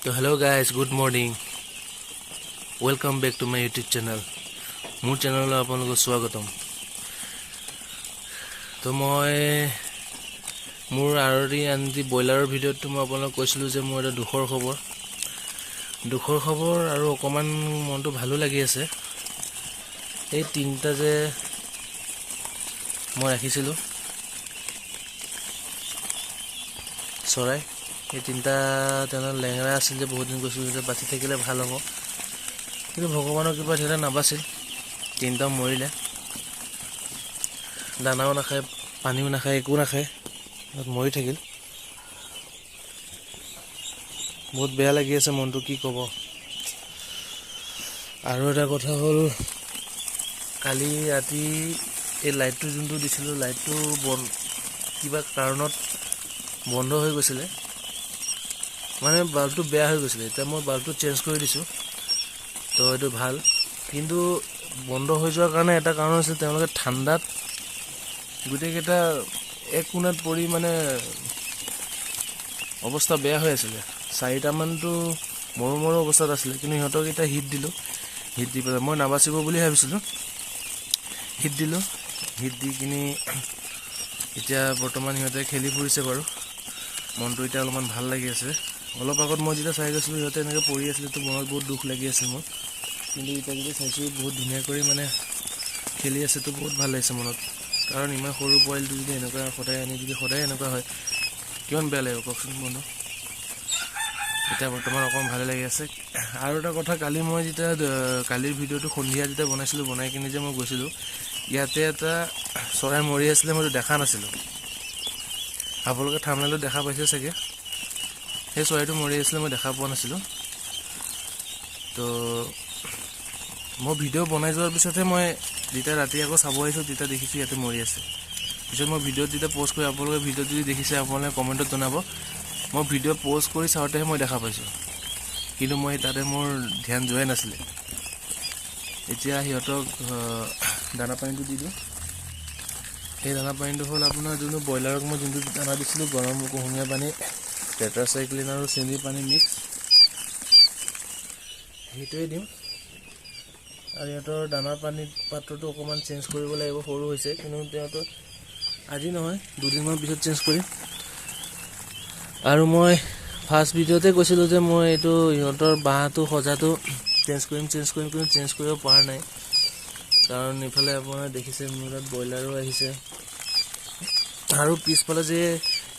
তো hello guys, good morning, welcome back to my YouTube channel. মোৰ চেনেললৈ আপোনালোকক স্বাগতম। তো মই মোৰ আৰতি আনকি ব্ৰইলাৰৰ ভিডিঅ'টো মই আপোনালোকক কৈছিলোঁ যে মোৰ এটা দুখৰ খবৰ আৰু অকণমান মনটো ভালো লাগি আছে। এই তিনিটা যে মই ৰাখিছিলোঁ চৰাই, এই তিনিটা তেওঁলোক লেঙেৰা আছিল যে বহুত দিন কৈছিলোঁ যে বাচি থাকিলে ভাল হ'ব, কিন্তু ভগৱানৰ কৃপাত সিহঁতে নাবাচিল, তিনিটাও মৰিলে। দানাও নাখায়, পানীও নাখায়, একো নাখায়, মৰি থাকিল। বহুত বেয়া লাগি আছে মনটো, কি ক'ব। আৰু এটা কথা হ'ল, কালি ৰাতি এই লাইটটো যোনটো দিছিলোঁ, লাইটটো কিবা কাৰণত বন্ধ হৈ গৈছিলে, মানে বাল্বটো বেয়া হৈ গৈছিলে। এতিয়া মই বাল্বটো চেঞ্জ কৰি দিছোঁ, তো এইটো ভাল। কিন্তু বন্ধ হৈ যোৱাৰ কাৰণে এটা কাৰণ হৈছে, তেওঁলোকে ঠাণ্ডাত গোটেইকেইটা এক কোণাত পৰি মানে অৱস্থা বেয়া হৈ আছিলে। চাৰিটামানতো মৰো মৰো অৱস্থাত আছিলে, কিন্তু সিহঁতক এতিয়া হিট দিলোঁ। হিট দি পেলাই মই নাবাচিব বুলি ভাবিছিলোঁ, হিট দিলোঁ। হিট দি কিনি এতিয়া বৰ্তমান সিহঁতে খেলি ফুৰিছে বাৰু, মনটো এতিয়া অলপমান ভাল লাগি আছে। অলপ আগত মই যেতিয়া চাই গৈছিলোঁ সিহঁতে এনেকৈ পৰি আছিলে, তো মনত বহুত দুখ লাগি আছিল মোৰ। কিন্তু এতিয়া যেতিয়া চাইছোঁ বহুত ধুনীয়া কৰি মানে খেলি আছে, তো বহুত ভাল লাগিছে মনত। কাৰণ ইমান সৰু পোৱালিটো যদি এনেকুৱা সদায় আনি যদি সদায় এনেকুৱা হয়, কিমান বেয়া লাগিব কওকচোন বন্ধু। এতিয়া বৰ্তমান অকণমান ভালে লাগি আছে। আৰু এটা কথা, কালি মই যেতিয়া কালিৰ ভিডিঅ'টো সন্ধিয়া যেতিয়া বনাইছিলোঁ, বনাই কিনি যে মই গৈছিলোঁ, ইয়াতে এটা চৰাই মৰি আছিলে, মইতো দেখা নাছিলোঁ। আপোনালোকে থাম্বনেইলত দেখা পাইছে চাগে, সেই চৰাইটো মৰি আছিলে, মই দেখা পোৱা নাছিলোঁ। তো মই ভিডিঅ' বনাই যোৱাৰ পিছতহে মই যেতিয়া ৰাতি আকৌ চাব আহিছোঁ, তেতিয়া দেখিছোঁ ইয়াতে মৰি আছে। পিছত মই ভিডিঅ'ত যেতিয়া প'ষ্ট কৰি, আপোনালোকে ভিডিঅ'ত যদি দেখিছে আপোনালোকে কমেণ্টত জনাব। মই ভিডিঅ' প'ষ্ট কৰি চাওঁতেহে মই দেখা পাইছোঁ, কিন্তু মই তাতে মোৰ ধ্যান যোৱাই নাছিলে। এতিয়া সিহঁতক দানা পানীটো দি দিওঁ। সেই দানা পানীটো হ'ল আপোনাৰ যোনটো ব্ৰইলাৰক মই যোনটো দানা দিছিলোঁ, গৰম কুহুমীয়া পানী, টেট্ৰাচাইক্লিন আৰু চেনি পানী মিক্স, সেইটোৱে দিম। আৰু সিহঁতৰ দানা পানী পাত্ৰটো অকণমান চেঞ্জ কৰিব লাগিব, সৰু হৈছে, কিন্তু সিহঁতৰ আজি নহয় দুদিনমান পিছত চেঞ্জ কৰিম। আৰু মই ফাৰ্ষ্ট ভিডিঅ'তে কৈছিলোঁ যে মই এইটো সিহঁতৰ বাঁহটো সজাটো চেঞ্জ কৰিম, কিন্তু চেঞ্জ কৰিব পৰা নাই। কাৰণ ইফালে আপোনাৰ দেখিছে মোৰ তাত ব্ৰইলাৰো আহিছে, আৰু পিছফালে যে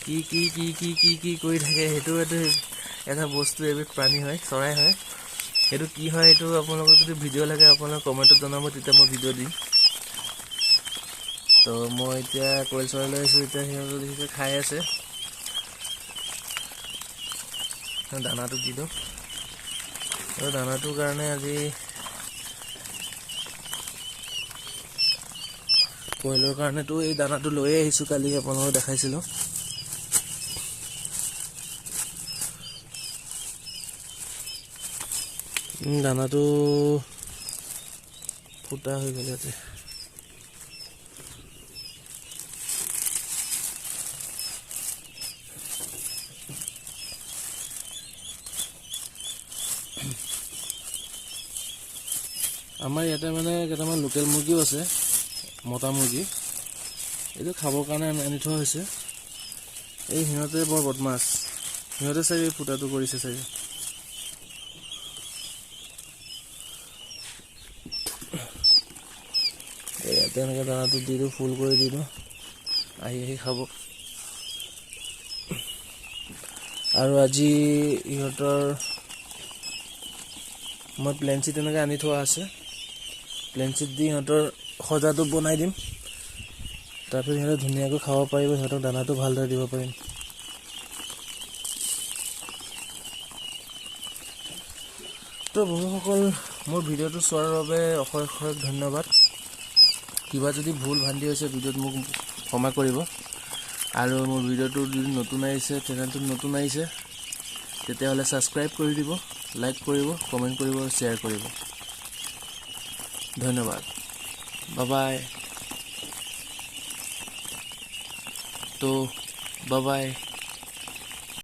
কি কি কি কি কি কি কৰি থাকে, সেইটো এটা বস্তু, এবিধ প্ৰাণী হয়, চৰাই হয়। সেইটো কি হয় সেইটো আপোনালোকৰ যদি ভিডিঅ' লাগে আপোনালোকে কমেণ্টত জনাব, তেতিয়া মই ভিডিঅ' দিম। তো মই এতিয়া কইল চৰাই লৈ আহিছোঁ, এতিয়া সিহঁতে দেখিছে খাই আছে, দানাটো দি দিওঁ। আৰু দানাটোৰ কাৰণে আজি কইলৰ কাৰণেতো এই দানাটো লৈয়ে আহিছোঁ, কালি আপোনালোকক দেখাইছিলোঁ। দানাটো ফুটা হৈ গ'ল ইয়াতে। আমাৰ ইয়াতে মানে কেইটামান লোকেল মুৰ্গীও আছে, মতা মুৰ্গী, এইটো খাবৰ কাৰণে আনি থোৱা হৈছে। এই সিহঁতে বৰ বদমাছ, সিহঁতে চাগে এই ফুটাটো কৰিছে চাগে। ইয়াতে এনেকৈ দানাটো দি দিওঁ, ফুল কৰি দি দিওঁ, আহি আহি খাব। আৰু আজি ইহঁতৰ মই প্লেন চিট এনেকৈ আনি থোৱা আছে, প্লেন চিট দি সিহঁতৰ সজাটো বনাই দিম। তাৰপিছত সিহঁতে ধুনীয়াকৈ খাব পাৰিব, সিহঁতক দানাটো ভালদৰে দিব পাৰিম। তো বন্ধুসকল, মোৰ ভিডিঅ'টো চোৱাৰ বাবে অশেষ অশেষ ধন্যবাদ। কিবা যদি ভুল ভ্ৰান্তি হৈছে ভিডিঅ'ত মোক ক্ষমা কৰিব। আৰু মোৰ ভিডিঅ'টো যদি নতুন আহিছে, চেনেলটোত নতুন আহিছে, তেতিয়াহ'লে ছাবস্ক্ৰাইব কৰি দিব, লাইক কৰিব, কমেণ্ট কৰিব আৰু শ্বেয়াৰ কৰিব। ধন্যবাদ, বাই। তো বাই।